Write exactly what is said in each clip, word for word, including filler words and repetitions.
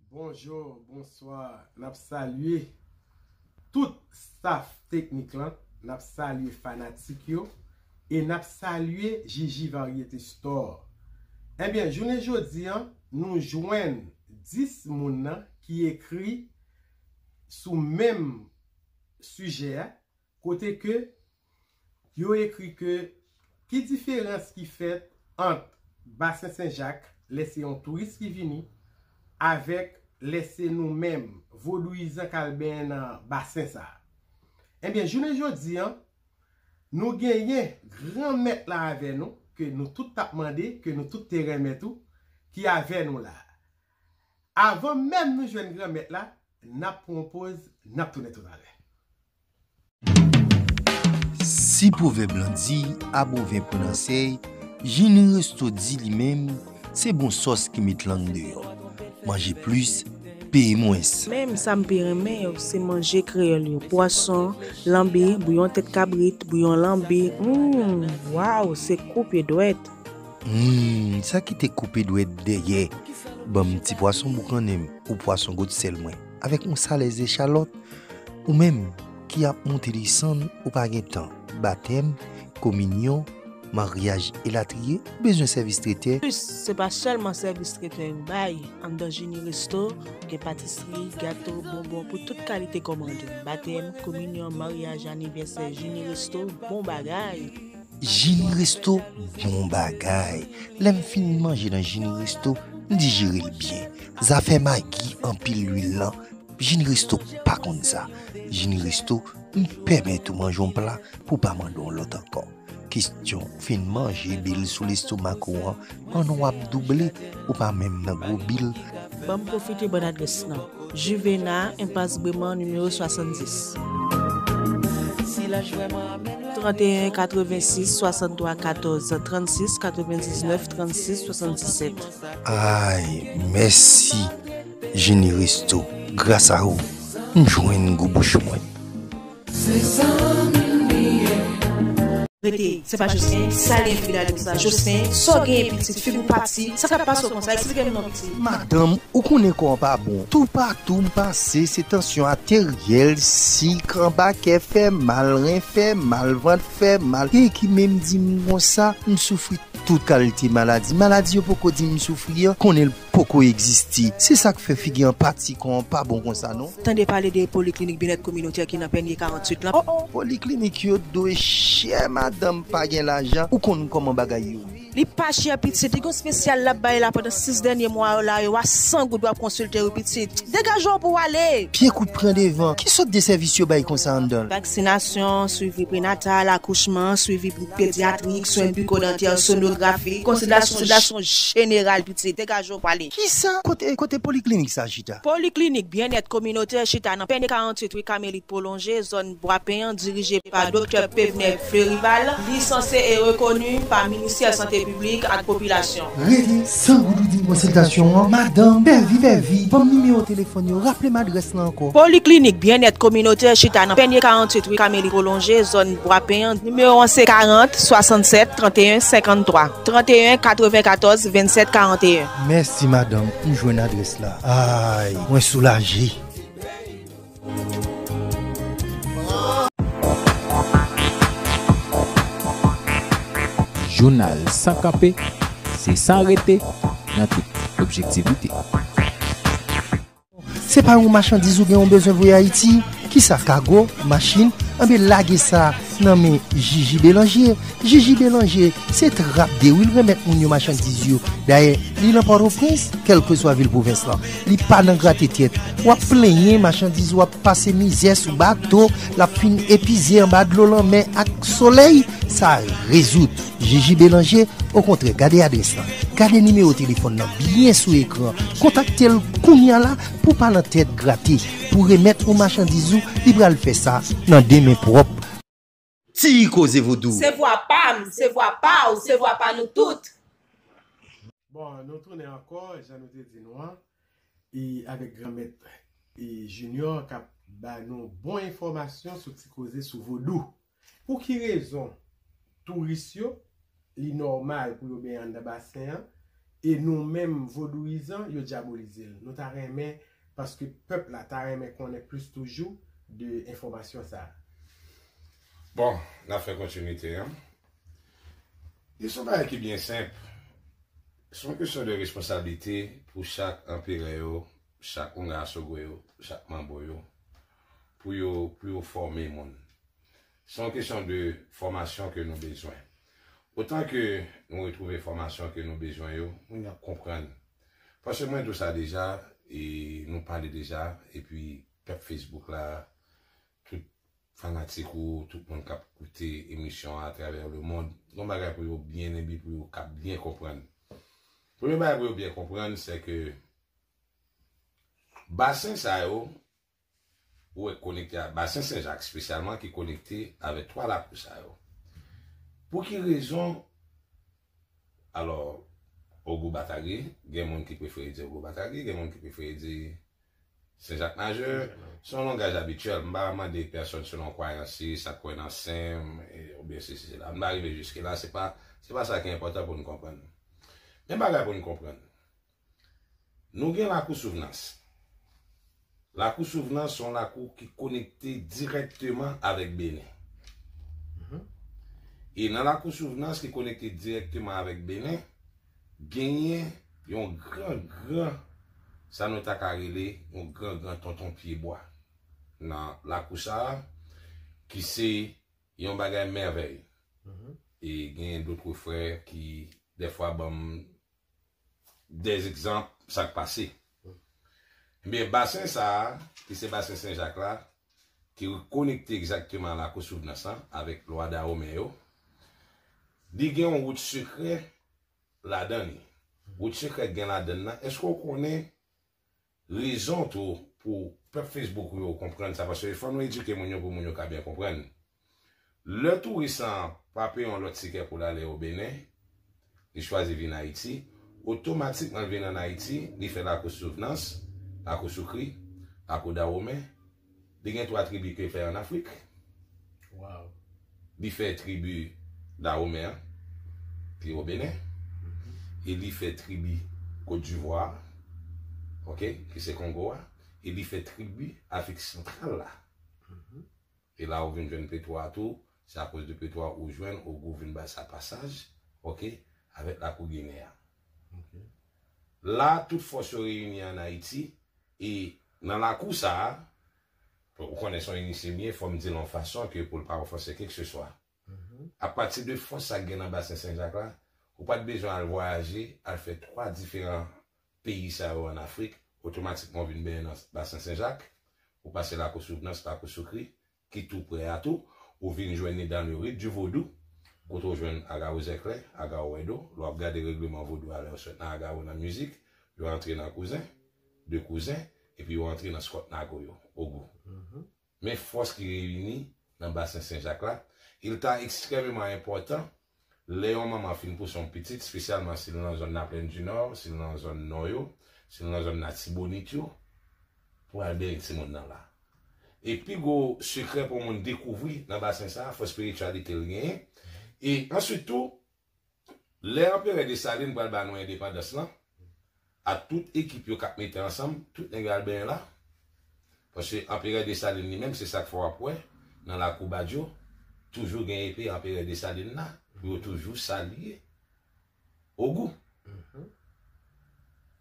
Bonjou, bonswa. N ap salye tout staff teknik lan, n ap salye fanatik yo, e n ap salye Jiji Variété Store. Ebyen, jounen jodi an, nou jwenn dis moun nan ki ekri sou menm sijè a, kote ke yo ekri ke ki diferans ki fèt ant Basen Sen Jak, lè se yon touris ki vini, avèk lè se nou menm, vodouyizan k al benyen nan basen sa a. Ebyen, jounen jodi an, nou genyen Granmèt la avè nou, ke nou tout t ap mande, ke nou tout te renmen tou, ki avè nou la a. Avan menm nou jwenn Granmèt la, n ap pran yon poz, n ap tounen toutalè. Si pwovèb lan di, abon ven pran nan sèy, Jini Resto di li menm, se bon sòs ki met lang deyò. Manje plis, peye mwens. Menm sa m pi renmen yo, se manje kreyòl yo. Pwason, lanbi, bouyon tèt kabrit, bouyon lanbi. Hum, waw, se koupe dwèt. Hum, sa ki te koupe dwèt dèyè. Ban m ti pwason boukannen m, ou pwason gwosè l mwen, avèk yon salèz echalòt. Ou menm ki ap monte desann, ou pa gen tan. Batèm, kominyon, maryaj elatriye, ou bezwen sèvis tretè? Plis, se pa sèlman sèvis tretè yo bay. Anndan Jini Resto, gen patisri, gato, bonbon pou tout kalite kòmande. Batèm, kominyon, maryaj, anivèsè, Jini Resto, bon bagay! Jini Resto, bon bagay! Lè m fin manje nan Jini Resto, m dijere l byen. Zafè magi anpil lwil lan, Jini Resto pa konn sa. Jini Resto, m pèmèt ou manje yon pla pou w pa mande yon lòt ankò. Kestyon, ou fin manje bil sou lestomak ou an, pandan w ap double, ou pa menm nan gwo bil. Ban m pwofite ban n adrès lan. Juvena, Enpas Breman, nimewo swasanndis. Tranteyen katrevensis swasanntwa katòz trannsis, katrevendiznèf trannsis swasanndisèt. Ay, mèsi, Jini Resto. Gras a ou, m jwenn gou bouch mwen. Se sa m ye. Rete, se pa Jocelyn, sa gen fi la di sa. Jocelyn, sa w genyen pitit, figi w pati, sa k ap pase w konsa, eksplike m non pitit. Madanm, ou konnen kò an pa bon. Toupatou m pase, se tansyon ateryèl, sik, anba kè fè mal, ren fè mal, vant fè mal. Gen ki menm di m konsa, m soufri tout kalite maladi. Maladi yo poko di m soufri an, konnen l poko egziste. Se sa k fè figi an pati, kò an pa bon konsa non. Tande pale de poliklinik byennèt kominotè ki nan Pènye karanntuit lan. Oh, oh, poliklinik yo dwe chè, madanm pa gen lajan. Ou konn kòman bagay yo ye. Li pa chè pitit, li gon espesyal l ap bay la pandan sis dènye mwa yo la, yo a san goud w ap konsilte wi pitit. Degaje w pou w ale. Pye kout pran devan. Ki sòt de sèvis yo bay konsa anndan l? Vaksinasyon, swivi prenatal, akouchman, swivi pedyatrik, swen biko dantè, sonografi, konsiltasyon, konsiltasyon jeneral pitit. Degaje w pou w ale. Kisa? Kote, kote poliklinik sa chita? Poliklinik byennèt kominotè chita nan Pènye karanntuit wi Kamelit pwolonje, zòn Bwapen an, dirije pa Doktè Pevnè Fleurival. Li sanse e rekoni pa Ministè Sante Piblik ak Popilasyon. Rete, san goud ou di m konsiltasyon an, madanm, pèvi, pèvi, ban m nimewo telefòn yo, raple m adrès lan ankò. Poliklinik byennèt kominotè chita nan Pènye karanntuit wi Kamelit pwolonje, zòn Bwapen an, nimewo an se karant, swasannsèt, tranteyen, senkanntwa, tranteyen, katrevenkatòz, vennsèt, karanteyen. Mèsi madanm, m jwenn adrès la. Ay, mwen soulaje. Jounal San Kanpe, se san rete nan tout objektivite. Se pa yon machandiz ou gen yon bezwen voye Ayiti? Kisa, kago, machin? Anben lage sa nan men Jiji Belanje. Jiji Belanje, se trap de wi l remèt moun yo machandiz yo. Dayè, li nan Pòtoprens, kèlkeswa vil pwovens lan. Li pa nan grate tèt. W ap plenyen machandiz ou ap pase mizè sou bato, l ap fin epize anba dlo lanmè ak solèy, sa rezoud. Jiji Belanje, okontrè, gade adrès lan. Gade nimewo telefòn nan byen sou ekran. Kontakte l kounye a la pou w pa nan tèt grate. Pou remèt ou machandiz ou, li pral fè sa nan de men pwòp. Ti Koze Vodou. Se vwa pa m, se vwa pa w, se vwa pa nou tout. Bon, nou tounen ankò, jan nou te di nou an, e avèk Granmèt e Junior k ap ba nou bon enfòmasyon sou Ti Koze sou Vodou. Pou ki rezon touris yo, li nòmal pou yo benyen anndan basen an, E nou menm vodouyizan, yo dyabolize l. Nou ta renmen, paske pèp la ta renmen konnen plis toujou de enfòmasyon sa a. Bon, n ap fè kontinite an. Li se yon bagay ki byen senp. Se yon kesyon de responsablite pou chak anperè yo, chak Oungan Assogwe yo, chak Manbo yo, pou yo, pou yo fòme moun. Se yon kesyon de fòmasyon ke nou bezwen. Otan ke nou retwouve fòmasyon ke nou bezwen yo, moun yo ap konprann. Paske mwen di w sa deja, e nou pale deja, epi pèp Facebook la, tout fanatik ou, tout moun k ap koute emisyon an atravè lemonn, yon bagay pou yo byen enbi, pou yo ka byen konprann. Premye bagay pou yo byen konprann, se ke basen sa yo, ou wè konekte a, basen Sen Jak espesyalman ki konekte avèk twa lakou sa yo. Pou ki rezon? Alò, Ogou Batagri, gen moun ki prefere di Ogou Batagri, gen moun ki prefere di Sen Jak Majè. Se yon langaj abityèl. M pa mande pèsòn selon kwayans li, sa k kwè nan sen, e, oubyen sesi, sela. M pa rive jiske la, se pa, se pa sa ki enpòtan pou n konprann. Men bagay pou n konprann. Nou gen Lakou Souvnans. Lakou Souvnans se yon lakou ki konekte dirèkteman avèk Benen. E nan Lakou Souvnans ki konekte dirèkteman avèk Benen, genyen yon gran gran, sa nou ta ka rele yon gran gran tonton pyebwa nan lakou sa a, ki se yon bagay mèvèy. E genyen dòt frè ki dèfwa ban m dè egzanp sa k pase. Ebyen, basen sa a, ki se basen Sen Jak la, ki konekte egzakteman a Lakou Souvnans lan avèk lwa Dawomen yo, li gen yon wout sekrè ladan li. Wout sekrè k gen ladan l lan, èske w konnen rezon tou pou pèp Facebook ou yo konprann sa? Paske fò nou edike moun yo pou moun yo ka byen konprann. Lè touris lan pa peye yon lòt tikè pou l ale o Benen, li chwazi vin Ayiti, otomatikman l vin ann Ayiti, li fè Lakou Souvnans, Lakou Soukri, Lakou Dawomen, li gen twa tribi ke fè ann Afrik. Wow. Li fè tribi Dawomen an, ki o Benen, e li fè tribi Kot Divwa, ok, ki se Kongo a, e li fè tribi Afrik Santral la. E la ou vin jwenn Petwa a tou, se akoz de Petwa ou jwenn Ogou vin bay sa pasaj, ok, avèk Lakou Ginen an. La, tout fòs yo reyini ann Ayiti, e nan lakou sa a, ou konnen se yon inisye m ye, fò m di l yon fason ke pou l pa ofanse kèkseswa. Apati de fòs sa k gen nan basen Sen Jak la, ou pa t bezwen al vwayaje, al fè twa diferan peyi sa yo ann Afrik, otomatikman w vin benyen nan basen Sen Jak, ou pase Lakou Souvnans, Lakou Soukri, ki tou prè a tou, ou vin jwenn li dan le rit di vodou, kote w jwenn Agawou Zèklè, Agawou Wèdo, lè w ap gade regleman vodou a, lè yo sot nan Agawou nan mizik, yo antre nan kouzen, de kouzen, epi yo antre nan skòt nago yo, Ogou. Men fòs ki reyini nan basen Sen Jak la, il ta ekstrèmeman enpòtan lè yon manman fin pouse yon pitit, espesyalman si l nan zòn Laplèn di Nò, si l nan zòn Nò yo, si l nan zòn Latibonit yo, pou al benyen timoun nan la. E pi gwo sekrè pou yon moun dekouvri nan basen sa a, fòs espirityalite l genyen. E answit tou, lè Anperè Desalin pral ba nou endepandans lan, ak tout ekip yo k ap mete ansanm, tout nèg yo al benyen la. Paske Anperè Desalin li menm, se sa k fè w ap wè, nan lakou Badjo, toujou gen epe Anperè Desalin la, pou yo toujou salye Ogou.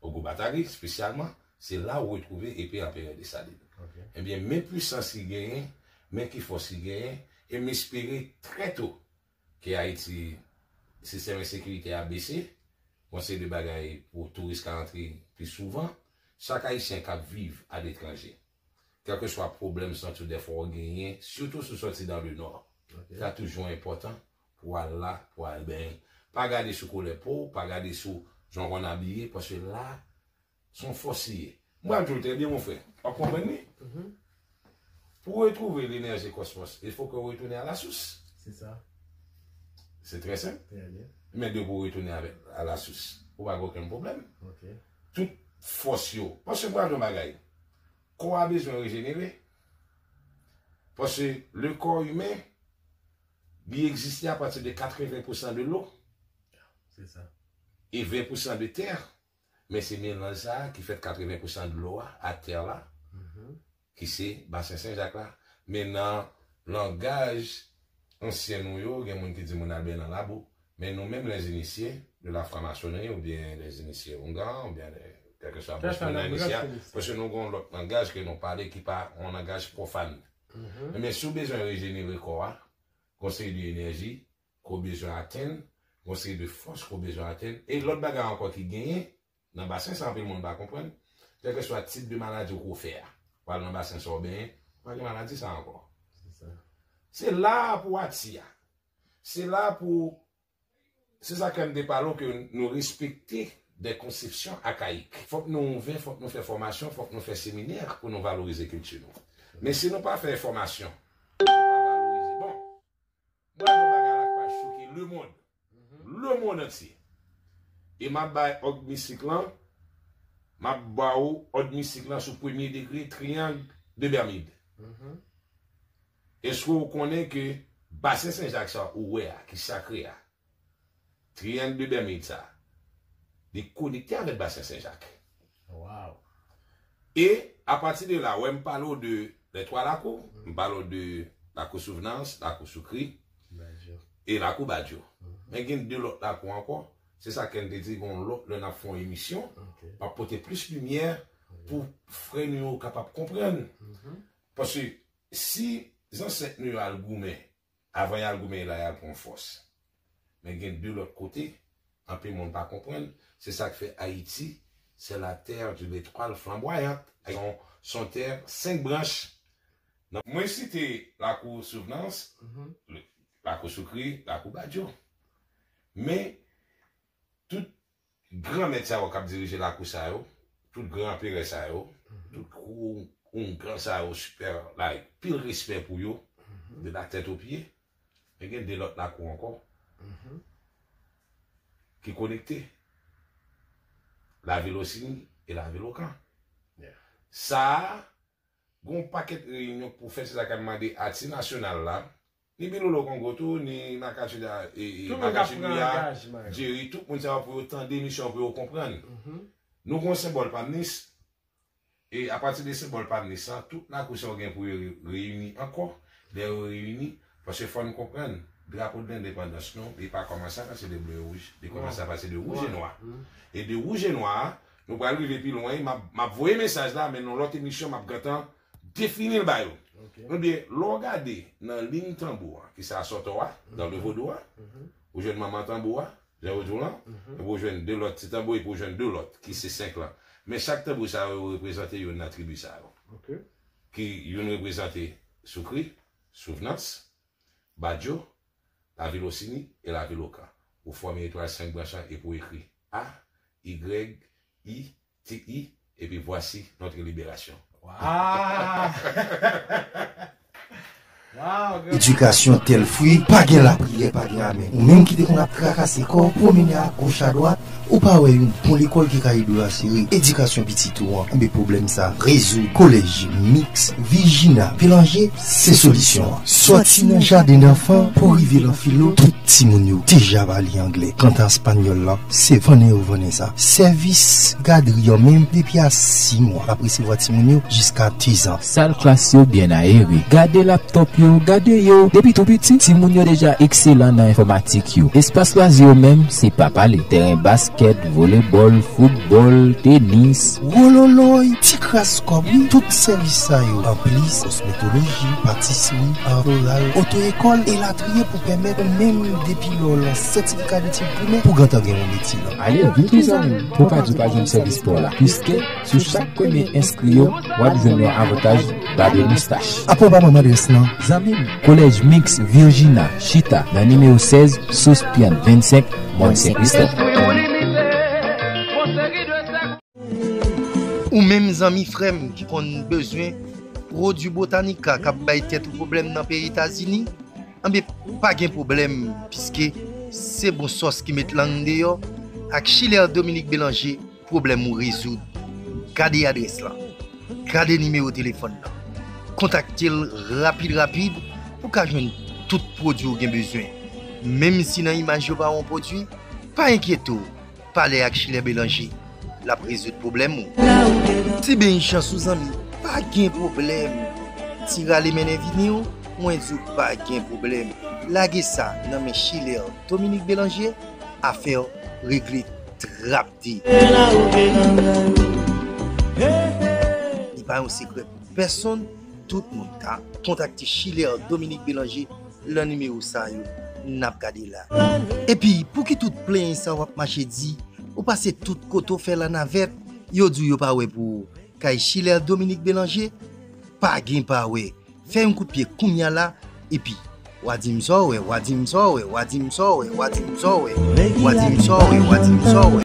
Ogou Batagri, espesyalman, se la ou retwouve epe Anperè Desalin. Ebyen, men pwisans ki genyen, men ki fòs ki genyen, e m espere trè to ke Ayiti, sistèm ensekirite a bese, yon seri de bagay pou touris ka antre pi souvan, chak Ayisyen k ap viv aletranje, kèlkeswa pwoblèm santi w dèfwa w genyen, sitou si w sòti dan le nò, sa toujou enpòtan pou w al la, pou w al benyen. Pa gade sou koulè po w, pa gade sou jan w konn abiye, paske la, se yon fòs li ye. M pral di w trè byen, mon frè. W ap konprann li? Pou w retwouve lenèji kòsmòs, il faut que w retounen a la sous. Se sa. Se trè senp. Trè byen. Men depi w retounen avèk a la sous, ou pa gen okenn pwoblèm. Ok. Tout fòs yo. Paske m pral di w yon bagay. Kò a bezwen rejenere. Paske le corps humain, li egziste apati de katreven pousan de lo. Se sa. e ven pousan de tè. Men se melanj sa a ki fè katreven pousan dlo a, atè la, ki se basen Sen Jak la. Men nan langaj ansyen nou yo, gen moun ki di moun al benyen nan labou. Men nou menm, les initiés de la franc-maçonnerie, oubyen les initiés oungan, oubyen kèlkeswa branch moun nan inisye a, paske nou gen yon lòt langaj ke nou pale ki pa yon langaj pwofàn. Ebyen, si w bezwen rejenere kò a, gon seri de enèji ke w bezwen atenn, gon seri de fòs ke w bezwen atenn. E lòt bagay ankò ki genyen, nan basen sa anpil moun pa konprann, kèlkeswa tip de maladi ou ke w fè a, w al nan basen sa w benyen, ou pa gen maladi sa ankò. Se la pou w atire. Se la pou, se sa ke m te pale w ke nou respekte de konsepsyon akayik. Fòk nou ouvè, fòk nou fè fòmasyon, fòk nou fè seminè pou nou valorize kilti nou. Men si nou pa fè fòmasyon, nou pa valorize. Bon, m pral di w bagay la k pral choke lemonn. Lemonn antye. E m ap bay òd mistik lan, m ap ba w òd mistik lan sou premye degre, triyang de Bèmid. Èske w konnen ke basen Sen Jak sa ou wè a, ki sakre a, triyang de Bèmid sa, li konekte avèk basen Sen Jak? E apati de la, wè m pale w de lè twa lakou, m pale w de lakou Souvnans, lakou Soukri, e lakou Badyo. Men gen de lòt lakou ankò, se sa ke n te di, gon lòt lè n ap fè yon emisyon, m ap pote plis limyè pou frè nou yo kapab konprann. Paske si zansèt nou yo al goumen, avan y al goumen la, y al pran fòs. Men gen de lòt kote, anpil moun pa konprann, se sa k fè Ayiti, c'est la terre d'une étoile flamboyante. Se yon, se yon tè senk branch. Nan, mwen site lakou Souvnans, lakou Soukri, lakou Badyo. Men, tout granmèt sa yo k ap dirije lakou sa yo, tout gran anperè sa yo, tout gwo oungan sa yo, sipè, like, pil respè pou yo, de la tèt o pye. Men gen de lòt lakou ankò ki konekte, lavil Osini e lavil Okan. Sa a, gon pakèt reyinyon pou fè, se sa k ap mande atis nasyonal la, ni Bilolo Kongo tou, ni Makachou da, e, e, Makachou Douya, Jerry, tout moun sa yo pou yo tande emisyon an pou yo konprann. Nou gon senbòl Pamnis, e apati de senbòl Pamnis lan, tout lakou sa yo gen pou yo re-, reyini ankò. Lè yo reyini, paske fò n konprann, drapo de lendepandans nou, li pa kòmanse apati de ble e wouj, li kòmanse apati de wouj e nwa. E de wouj e nwa a, nou pral rive pi lwen, m ap, m ap voye mesaj la, men nan lòt emisyon, m ap gentan defini l ba yo. Ebyen, lè w gade nan liy tanbou a, ki se asòtò a, dans le vodou a, ou jwenn manman tanbou a, jan yo di w lan, epi ou jwenn de lòt ti tanbou, epi ou jwenn de lòt, ki se senk lan. Men chak tanbou sa yo reprezante youn nan tribi sa yo. Ki youn reprezante Soukri, Souvnans, Badyo, lavil Osini e lavil Okan. Ou fòme etwal senk branch lan epi w ekri A, Y, I, T, I, epi voici notre libération. Wow! Edikasyon tèl fwi, pa gen lapriyè, pa gen amèn. Ou menm ki te konn ap trakase kò w, pwomennen agoch adwat, ou pa wè yon bon lekòl ki ka ede w asire edikasyon pitit ou an? Enben, pwoblèm sa rezoud. Kolèj Miks Virginia Bélanger se solisyon an. Sòti nan jaden danfan pou rive lan filo, tout timoun yo deja pa li anglè. Kanta espanyòl la, se vannen yo vannen sa. Sèvis gadri an menm, depi a sis mwa, l ap resevwa timoun yo jiska dezan. Sal klas yo byen ayere. Gade laptòp yo, gade yo. Depi tou piti, timoun yo deja ekselan nan enfòmatik yo. Espas lwazi yo menm, se pa pale. Tèren baskèt, volebòl, foutbòl, tenis. Wololoy, ti kras kòb, wi. Tout sèvis sa yo. Anplis, kosmetoloji, patisri, art floral, oto ekòl, elatriye pou pèmèt ou menm depi lè w lan sètifika detid primè pou gentan gen yon metye lan. Ale, vin tou zanmi m, pou w pa di w pa jwenn sèvis pa w la. Piske sou chak premye enskri yo, w ap jwenn yon avantaj babe moustach. Apa w pa ban m adrès lan? Zanmi m, Kolèj Miks Virginia, chita nan nimewo sèz, Sauce Pian vennsenk, Mòn Sen Kristòf. Ou menm zanmi frè m ki konn bezwen pwodui Botanica k ap bay tèt ou pwoblèm nan peyi Etazini, anben, pa gen pwoblèm, piske se bon sòs ki met lang deyò ak Chilè Dominique Bélanger, pwoblèm ou rezoud. Gade adrès lan. Gade nimewo telefòn nan. Kontakte l rapid rapid pou w ka jwenn tout pwodui w gen bezwen. Menm si nan imaj yo pa wè yon pwodui, pa enkyete w. Pale ak Chilè Belanje, l ap rezoud pwoblèm ou. Ti beny chans ou zanmi, pa gen pwoblèm. Ti rale mennen vini w, mwen di w pa gen pwoblèm. Lage sa nan men Chilè Dominique Belanje, afè w regle trapde. Li pa yon sekrè pou pèsonn, tout moun ka kontakte Chilè Dominique Belanje lan nimewo sa yo n ap gade la. Epi, pouki tout plenyen sa w ap mache di, ou pase tout kote w fè lanavèt, yo di w yo pa wè pou ou. Kay Chilè Dominique Belanje, pa gen pa wè. Fè yon kout pye kounya la, epi, w a di m sa w wè, w a di m sa w wè, w a di m sa w wè, w a di m sa w wè, w a di m sa w wè, w a di m sa w wè.